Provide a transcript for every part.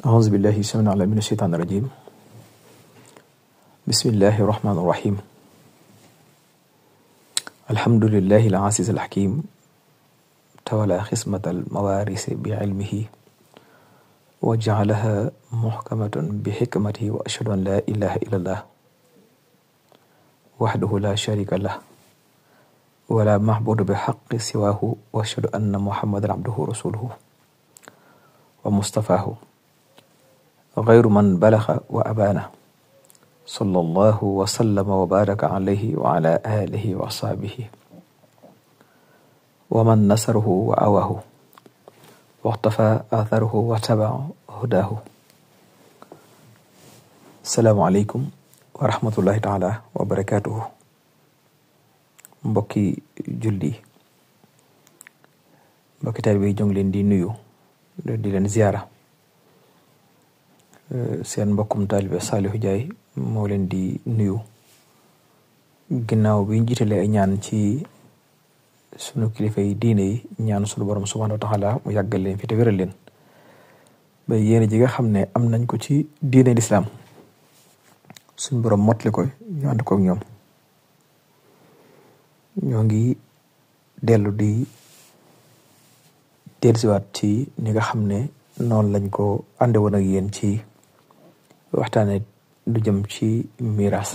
أعوذ بالله السميع العليم من الشيطان الرجيم بسم الله الرحمن الرحيم الحمد لله العزيز الحكيم تولى خصمة الموارث بعلمه وجعلها محكمة بحكمته وأشهد أن لا إله إلا الله وحده لا شريك له ولا معبود بحق سواه وأشهد أن محمدا عبده ورسوله ومصطفاه غير من بلغ وأبانه صلى الله وسلم وبارك عليه وعلى آله وصحبه ومن نصره وعواه واقتفى آثره واتبع هداه. السلام عليكم ورحمة الله تعالى وبركاته. mbokki julli mbokki taalibe yi jóg leen di nuyu di leen ziyaara. seen mbokkum taalibe Saliou Diaye moo leen di nuyu ginnaaw bi ñu jiitalee ay ñaan ci sunu kilifa yi diine yi ñaan sunu borom subhanahu wa taala mu yàggal leen fi te wéral leen ba yéene ji nga xam ne am nañ ko ci diine lislaam suñu borom mottali ko ñu ànd ko ak ñoom. ñoo ngi dellu di dellusiwaat ci ni nga xam ne noonu lañ ko ànde woon ak yéen ci waxtaane du jëm ci miraas.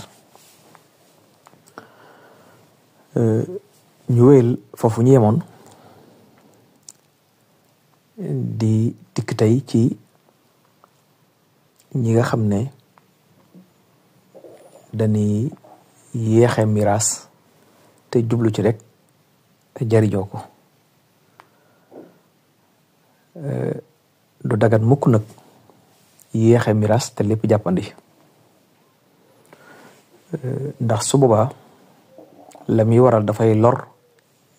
ñu wéyal foofu ñu yemoon di dikk tey ci ñi nga xam ne dañuy yéexe miraas te jublu ci rek jariñoo ko. du dagan mukk nag yéexe miraas te lépp jàppandi, ndax su boobaa la muy waral dafay lor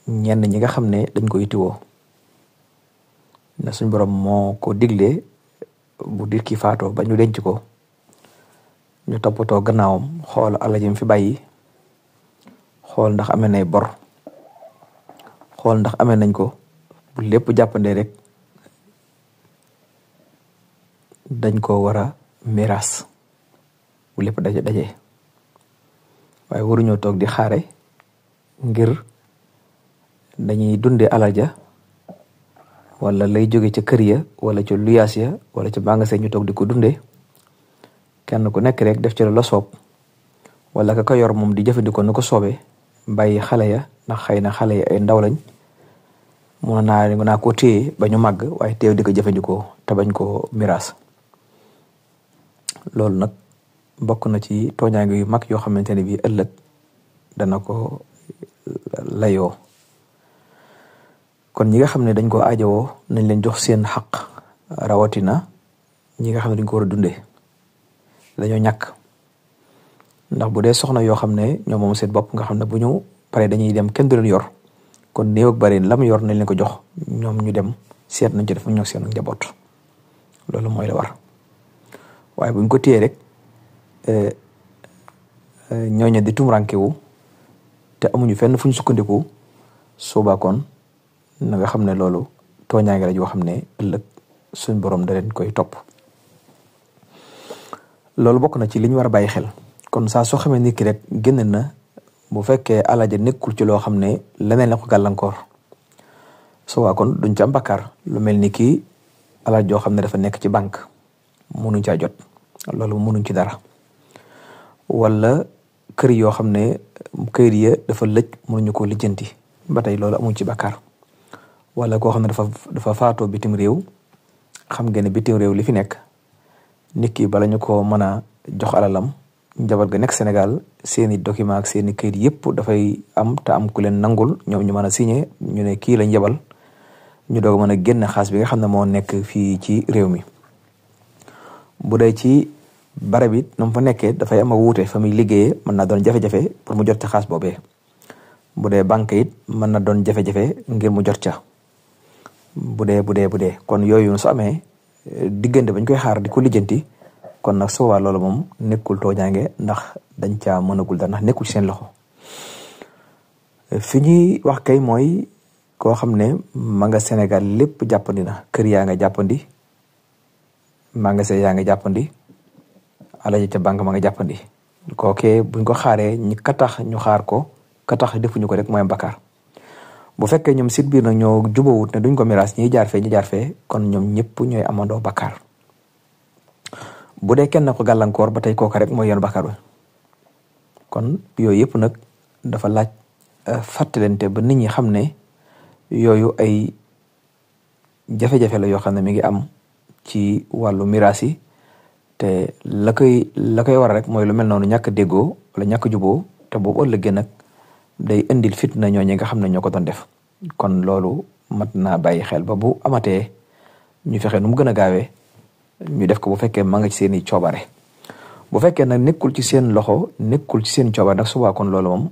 ñenn ñi nga xam ne dañ ko yittiwoo. na suñ borom moo ko diglee bu dir ki faatoo ba ñu denc ko ñu toppatoo gannaawam xool alal ji mu fi bàyyi, xool ndax amee nay bor, xool ndax amee nañ ko. bu lépp jàppandee rek dañ ko war a miraas bu lépp daje waaye waruñoo toog di xaare ngir dañuy dunde alal ja wala lay jóge ca kër ya wala ca luyaas ya wala ca magasin ñu toog di ko dunde. kenn ku nekk rek def ci la soob wala ka ko yor moom di jëfandikoo na ko soobee bàyyi xale ya ndax xëy na xale ya ay ndaw lañ mun naa koo téye ba ñu màgg waaye teew di ko jëfandikoo te bañ koo miraas. loolu nag bokk na ci tooñaange yu mag yoo xamante ne bii ëllëg dana ko layoo. kon ñi nga xam ne dañ ko aajowoo nañ leen jox seen xaq, rawatina ñi nga xam ne dañ ko war a dundee dañoo ñàkk. ndax bu dee soxna yoo xam ne ñoom moom seen bopp nga xam ne bu ñu paree dañuy dem kenn du leen yor, kon néew ak bari lam yor nañ leen ko jox ñoom ñu dem seet nañ ci def ñoo seen njaboot. loolu mooy la war. waaye buñ ko téyee rek ñooñu di tumranke wu te amuñu fenn fu ñu sukkandiku suubaa kon na nga xam ne loolu tooñaange la yoo xam ne ëllëg suñ borom da leen koy topp. loolu bokk na ci li ñu war a bàyyi xel. kon saa soo xamee nit ki rek génn na bu fekkee alal ja nekkul ci loo xam ne leneen la ko gàllankoor suubaa kon duñ ci am bakkaar. lu mel ni kii alal joo xam ne dafa nekk ci banque munuñ caa jot, loolu munuñ ci dara. wala kër yoo xam ne kër ya dafa lëj munuñu ko lijjanti, ba tey loolu amuñ ci bakkaar. wala koo xam ne dafa faatoo bitim réew, xam ngeen ne bitim réew li fi nekk nit ki bala ñu ko mën a jox alalam njaboot ga nekk Sénégal seeni document ak seeni kayit yëpp dafay am te am ku leen nangul ñoom ñu mën a signé ñu ne kii lañ yebal ñu doog mën a génn xaas bi nga xam ne moo nekk fii ci réew mi. bu dee ci barab it na mu fa nekkee dafay am a wuute fa muy liggéeyee mën naa doon jafe-jafe pour mu jot ca xaas boobee. bu dee banque it mën na doon jafe-jafe ngir mu jot ca. bu dee kon yooyu su amee diggante bañ koy xaar di ko lijjanti kon nag su boobaa loolu moom nekkul tooñaange ndax dañ caa mënagul dara ndax nekkul seen loxo. fi ñuy wax kay mooy koo xam ne ma nga Sénégal lépp jàppandi na, kër yaa nga jàppandi, magasin yaa ngi jàppandi alal ji ca banque ma nga jàppandi kookee buñ ko xaaree ñi ka tax ñu xaar ko ka tax defuñu ko rek mooy bakkaar. bu fekkee ñoom sit biir nag ñoo jubawut ne duñ ko miraas ñi jaar fee ñi jaar fee kon ñoom ñëpp ñooy amandoo bakkaar. bu dee kenn ko gàllankoor ba tey kooka rek mooy yoon bakkaar bi kon yooyu yëpp nag dafa laaj fàttalente ba nit ñi xam ne yooyu ay jafe-jafe la yoo xam ne mi ngi am ci wàllu miraas yi te la koy waral rek mooy lu mel noonu ñàkk déggoo wala ñàkk juboo te boobu ëllëgee nag day indil fitna ñooñu nga xam ne ñoo ko doon def. kon loolu mat naa bàyyi xel ba bu amatee ñu fexe nu mu gën a gaawee ñu def ko bu fekkee ma nga ci seeni coobare. bu fekkee nag nekkul ci seen loxo nekkul ci seen coobare nag subaa kon loolu moom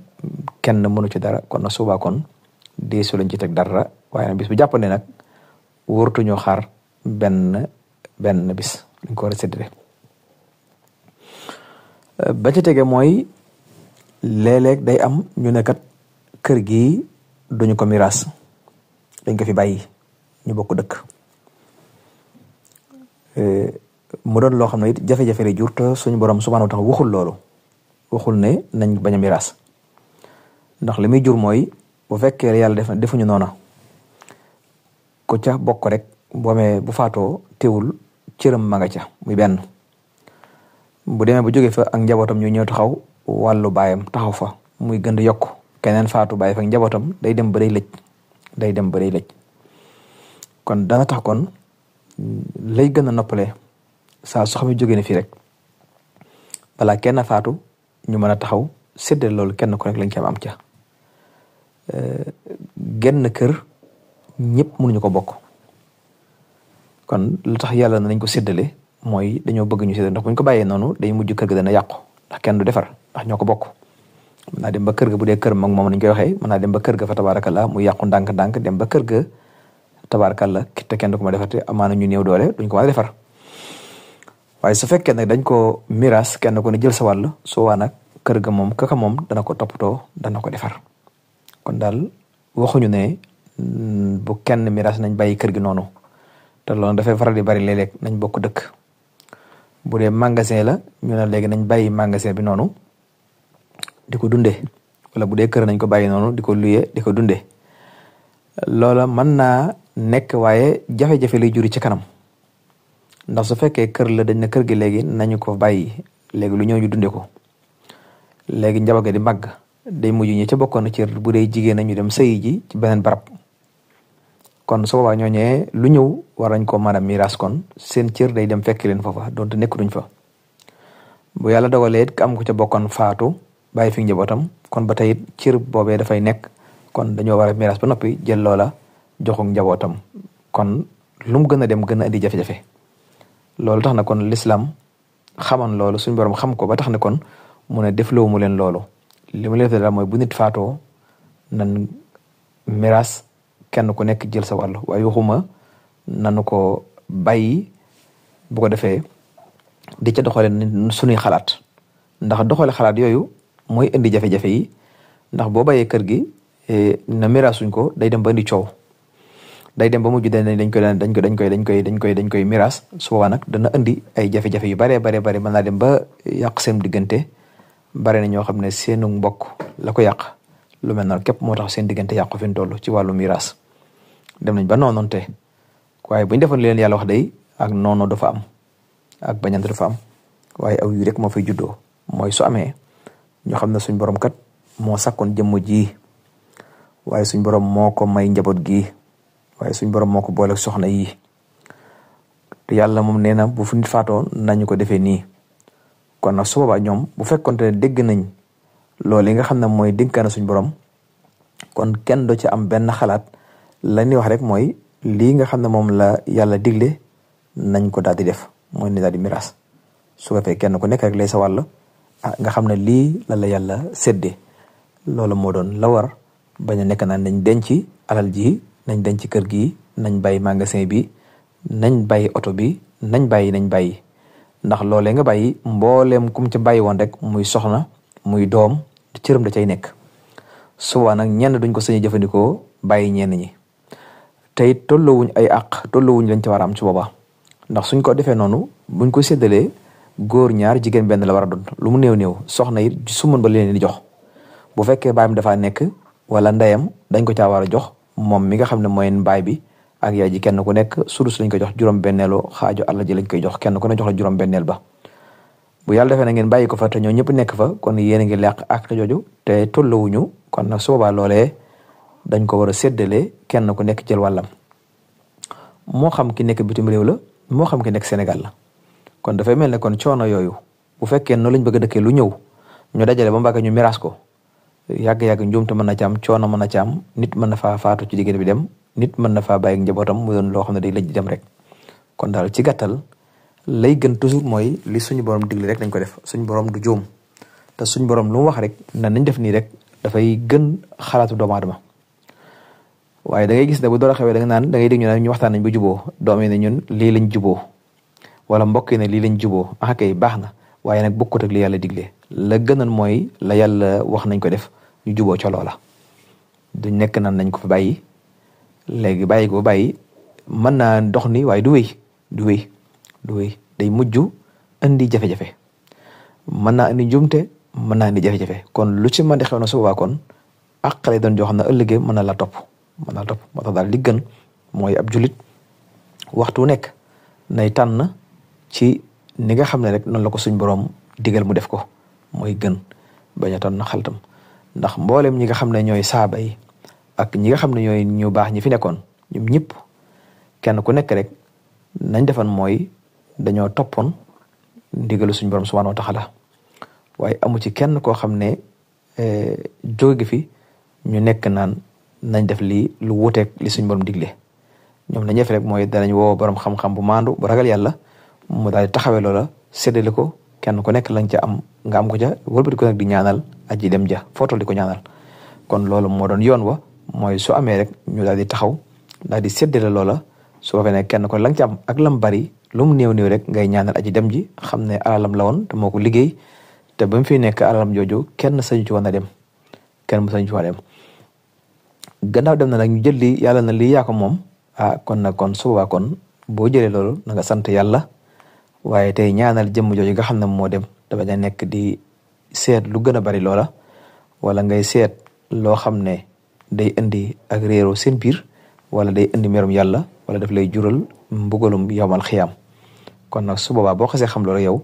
kenn mënu ci dara kon nag subaa kon deesu lañ ci teg dara waaye nag bis bu jàppande nag wóortuñoo xaar benn bis dañ ko war a séddale. ba ca tege mooy léeg-léeg day am ñu ne kat kër gi duñu ko miraas dañ ko fi bàyyi ñu bokk dëkk mu doon loo xam ne it jafe-jafe la jur te suñu borom subhaanahu wa taala waxul loolu waxul ne nañ bañ a miraas ndax li muy jur mooy bu fekkee yàlla defuñu noona ku ca bokk rek bu faatoo teewul cëram ma nga ca muy benn bu demee bu jógee fa ak njabootam ñu ñëw taxaw wàllu baayam taxaw fa muy gën di yokk keneen faatu bàyyi fa ak njabootam day dem ba day lëj kon dana tax kon lay gën a noppale saa su xam ne jógee na fii rek balaa kenn faatu ñu mën a taxaw séddale loolu kenn ko rek lañ ci am ca genn kër ñëpp mënuñu ko bokk kon lu tax yàlla na nañ ko séddale mooy dañoo bëgg ñu séddale ndax bu ñu ko bàyyee noonu day mujj kër ga dana yàqu ndax kenn du defar ndax ñoo ko bokk. mën naa dem ba kër ga bu dee kër mag moom nañ koy waxee mën naa dem ba kër ga fa tabaarakalla mu yàqu ndànk-ndànk dem ba kër ga tabaarakalla te kenn du ko ma defar te amaana ñu néew doole duñ ko mën a defar waaye su fekkee nag dañ ko miraas kenn ko ne jël sa wàll soo waa nag kër ga moom kaka moom dana ko toppatoo dana ko defar kon daal waxuñu ne bu kenn miraas nañ bàyyi kër gi noonu te loolu dafay faral di bari léeg-léeg nañ bokk dëkk bu dee magasin la ñu ne léegi nañ bàyyi magasin bi noonu di ko dundee wala bu dee kër nañ ko bàyyi noonu di ko luyee di ko dundee loola mën naa nekk waaye jafe-jafe lay juri ci kanam ndax su fekkee kër la dañ ne kër gi léegi nañu ko bàyyi léegi lu ñëw ñu dundee ko léegi njaboot ga di màgg day mujj ñi ca bokkoon ci bu dee jigéen ñu dem sëyi ji ci beneen barab kon su boobaa ñooñee lu ñëw war nañ ko mën a miraas kon seen cër day dem fekk leen foofa donte nekkutuñ fa bu yàlla dogalee it am ko ca bokkoon faatu bàyyi fi njabootam kon ba tey it cër boobee dafay nekk kon dañoo war a miraas ba noppi jël loola joxu njabootam kon lu mu gën a dem gën a indi jafe-jafe loolu tax na kon l'islam xaman loolu suñu borom xam ko ba tax ne kon mu ne defloo mu leen loolu li mu leen def daal mooy bu nit faatoo nan miraas kenn ku nekk jël sa wàll waaye waxuma nanu ko bàyyi bu ko defee di ca doxale suñuy xalaat ndax doxale xalaat yooyu mooy indi jafe-jafe yi ndax boo bàyyee kër gi na miraasuñ ko day dem ba indi coow day dem ba mujj dañ koy miraas su boobaa nag dana indi ay jafe-jafe yu bare mën naa dem ba yàq seen diggante bare na ñoo xam ne seenu mbokk la ko yàq lu mel noonu képp moo tax seen diggante yàqu fi mu toll ci wàllu miraas dem nañ ba noonoonte waaye bu ñu defoon leen yàlla wax day ak noonu dafa am ak bañante dafa am waaye aw yu rek moo fay juddoo mooy su amee ñu xam ne suñ borom kat moo sakkoon jëmm ji waaye suñ borom moo ko may njaboot gi waaye suñ borom moo ko boole soxna yi te yàlla moom nee na bu fu nit faatoo nañu ko defee nii kon nag su boobaa ñoom bu fekkonte ne dégg nañ loolu yi nga xam ne mooy dénkaana suñ borom kon kenn do ci am benn xalaat la ñuy wax rek mooy lii nga xam ne moom la yàlla digle nañ ko daal di def mooy ni daal di miraas su ko fee kenn ku nekk rek lay sa wàll nga xam ne lii la yàlla séddee loolu moo doon la war bañ a nekk naan nañ denc alal ji nañ denc kër gi nañ bàyyi magasin bi nañ bàyyi oto bi nañ bàyyi ndax loolee nga bàyyi mbooleem kum ca bàyyi woon rek muy soxna muy doom cëram da cay nekk suba nag ñenn duñ ko sañ jëfandikoo bàyyi ñenn ñi tey tolloowuñ ay àq tolloowuñ lañ ci war a am ci booba ndax suñ ko defee noonu buñ ko séddalee góor ñaar jigéen benn la war a doon lu mu néew néew soxna it su mën ba leen di jox bu fekkee baayam dafaa nekk wala ndeyam dañ ko caa war a jox moom mi nga xam ne mooy baay bi ak yaay ji kenn ku nekk sudus lañ ko jox juróom-benneelu xaaju àll ji lañ koy jox kenn ku ne jox la juróom-benneel ba bu yàlla defee na ngeen bàyyi ko fa te ñoo ñëpp nekk fa kon yéen a ngi làq ak jooju te tollawuñu kon nag su boobaa loolee dañ ko war a séddale kenn ku nekk jël wàllam moo xam ki nekk bitim réew la moo xam ki nekk Sénégal la kon dafay mel ne kon coono yooyu bu fekkee noonu lañ bëgg a dëkkee lu ñëw ñu dajale ba mbàgg ñu miraas ko yàgg-yàgg njuumte mën na ci am coono mën na ci am nit mën na faa faatu ci diggante bi dem nit mën na faa bàyyi njabootam mu doon loo xam ne day lëj di dem rek kon daal ci gàttal lay gën toujours mooy li suñu borom digle rek dañ ko def suñu borom du juum te suñu borom lu mu wax rek na nañ def nii rek dafay gën xalaatu doomu aadama waaye da ngay gis ne bu dara xewee da nga naan da ngay dégg ñu naan ñu waxtaan nañ ba juboo doom yi ne ñun lii lañ juboo wala mbokk yi ne lii lañ juboo ah kay baax na waaye nag bokkut ak li yàlla digle la gënal mooy la yàlla wax nañ ko def ñu juboo ca loola duñ nekk naan nañ ko fa bàyyi léegi bàyyi ko bàyyi mën naa dox ni waaye du wéy day mujj indi jafe-jafe mën naa indi njumte mën naa indi jafe-jafe kon lu ci mën di xew na su boobaa kon àqale doon joo xam ne ëllëgee mën na la topp moo tax daal li gën mooy ab julit waxtu nekk nay tànn ci ni nga xam ne rek noonu la ko suñ borom digal mu def ko mooy gën bañ a tànn xaltam ndax mboolem ñi nga xam ne ñooy saaba yi ak ñi nga xam ne ñooy ñu baax ñi fi nekkoon ñoom ñëpp kenn ku nekk rek nañ defan mooy dañoo toppoon ndigalu suñ borom subhanahu wa taala waaye amu ci kenn koo xam ne jóge gi fi ñu nekk naan nañ def lii lu wuteeg li suñ borom digle ñoom lañ def rek mooy danañ woo borom xam-xam bu maandu bu ragal yàlla mu daal di taxawee loola séddale ko kenn ku nekk lañ ca am nga am ko ca wëlbati ko nag di ñaanal aji dem ja footol di ko ñaanal kon loolu moo doon yoon wa mooy su amee rek ñu daal di taxaw daal di séddale loola su ko ne kenn ko la nga ci am ak lam bari lu mu néew néew rek ngay ñaanal aji dem ji xam ne alalam la woon te moo ko liggéey te ba mu fi nekk alalam jooju kenn sañu ci woon a dem kenn mu sañu ci woon a dem gannaaw dem na nag ñu jël lii yàlla na lii yaa ko moom kon nag kon su boobaa kon boo jëlee loolu na nga sant yàlla waaye tey ñaanal jëmm jooju nga xam ne moo dem te bañ a nekk di seet lu gën a bari loola wala ngay seet loo xam ne day indi ak réeroo seen biir wala day indi merum yàlla wala daf lay jural mbugalum yowmal xiyaam kon nag su boobaa boo xasee xam loolu yow